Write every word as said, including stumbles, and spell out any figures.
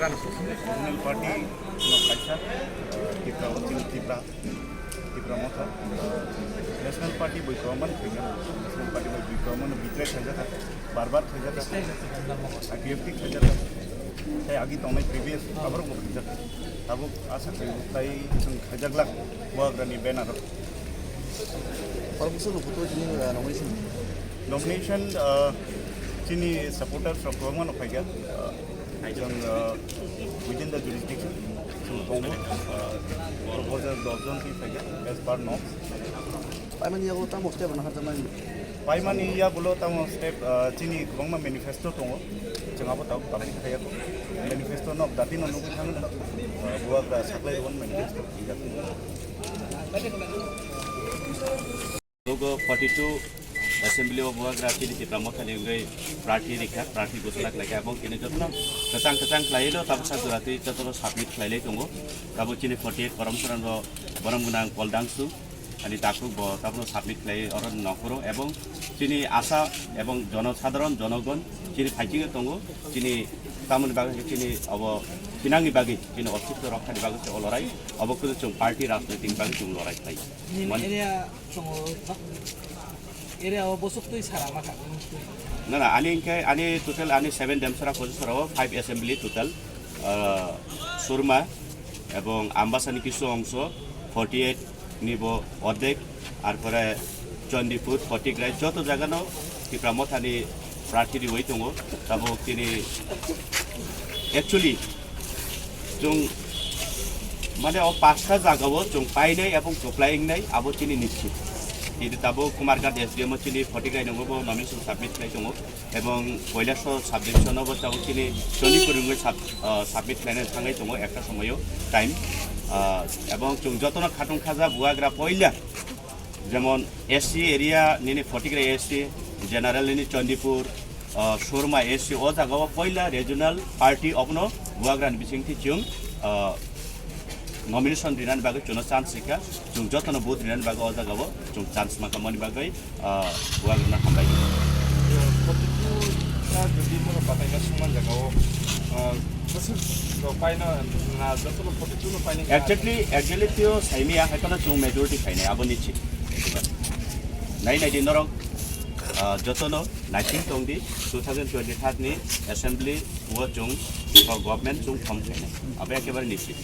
National Party no kaisa, Tipra, Tipra, Tipra Motha. National Party bai kwbangma no khaijak. National Party bai kwbangma no betray khaijak, bar bar khaijak. I P F T khaijak. Tai agi tongnai previous aborok bo khaijak. Tabuk asa khaio tai chwng khaijak lak Bubagra ni banner o. Oro bwswk rok photo chini, ah, nomination? Nomination, ah, chini supporters rok kwbangma no phaikha. Ah, chwng, ah, within the jurisdiction, chwng tongo, ah, proposal dos jon twi phaikha as per norms. Paimani yago tamo step rwna harjaknai? Paimani yagulo tamo step, ah, chini kwbangma manifesto tongo. Chwng abo tabuk public khaiyakho. Manifesto no dati no nugwi thangno, ah, Bubagra saklai rwmani manifesto. Logo forty two assembly o Bubagra chini Tipra Mothani wngwi prarthi rikha, prarthi gosona khlaikha, ebong chini jotono kwchang kwchang khlaiwi no tabuksa jora twi jotono submit khlailai tongo. Tabuk chini forty eight korom soran rok borom gwnang Koldangsu ani takhuk bo tabukno submit khlaiwi oro nongkhoro, ebong chini asa ebong jonosadharon jonogon chini phaichingwi tongo, chini tamoni bagwi chini obo thinangni bagwi chini ostitto rokhani bagwi se o lorai, obo kunu chwng party rajnoitik ni bagwi chwng lorai khlai. Nini Mani- area tongo, area o bosok twi sara ma kha. Na, na, ani hwnkhe ani total ani seven Demsara Pojasara o five assembly total, ah, Surma ebong Ambasani kisu ongso forty eight ni bo ordek, ar pore Chandipur, Photograi joto jaga no Tipra Mothani prarthi riwi tongo. Tabuk chini actually chwng mane o pasta jaga o chwng painai ebong kwplai wngnai abo chini nischit. Chini tabuk Kumarghat S D M o chini Photograi nungo bo nomination submit khlai tongo ebong Kailasor subdivision o bo tabuk chini Chandipur wngwi sub-, ah, submit khlaina thangwi tongo ekta somoyo time. Ah, ebong chwng jotono khatung khaja Bubagra poila jemon S C area nini Photograi S C, general nini Chandipur, ah, Surma S C, o jaga o poila regional party obono Bubagra ni bisingtwi chwng, ah, nomination rinani bagwi chwngno chance rikha, chwng jotono vote rinani bagwi o jaga o chwng chance mankha mani bagwi, ah, Bubagra no hambai. Forty two ta jodi moro bataina sungman jaga o, ah, bwswk rok paina na jotono forty two no paina. Exactly, exactly tio saimaya hai kono chwng majority khainai abo nischit. Nai nai di norok, ah, jotono naising tong di two thousand twenty-third ni assembly o chwng government chwng form khainai. Abo ekebare nischit.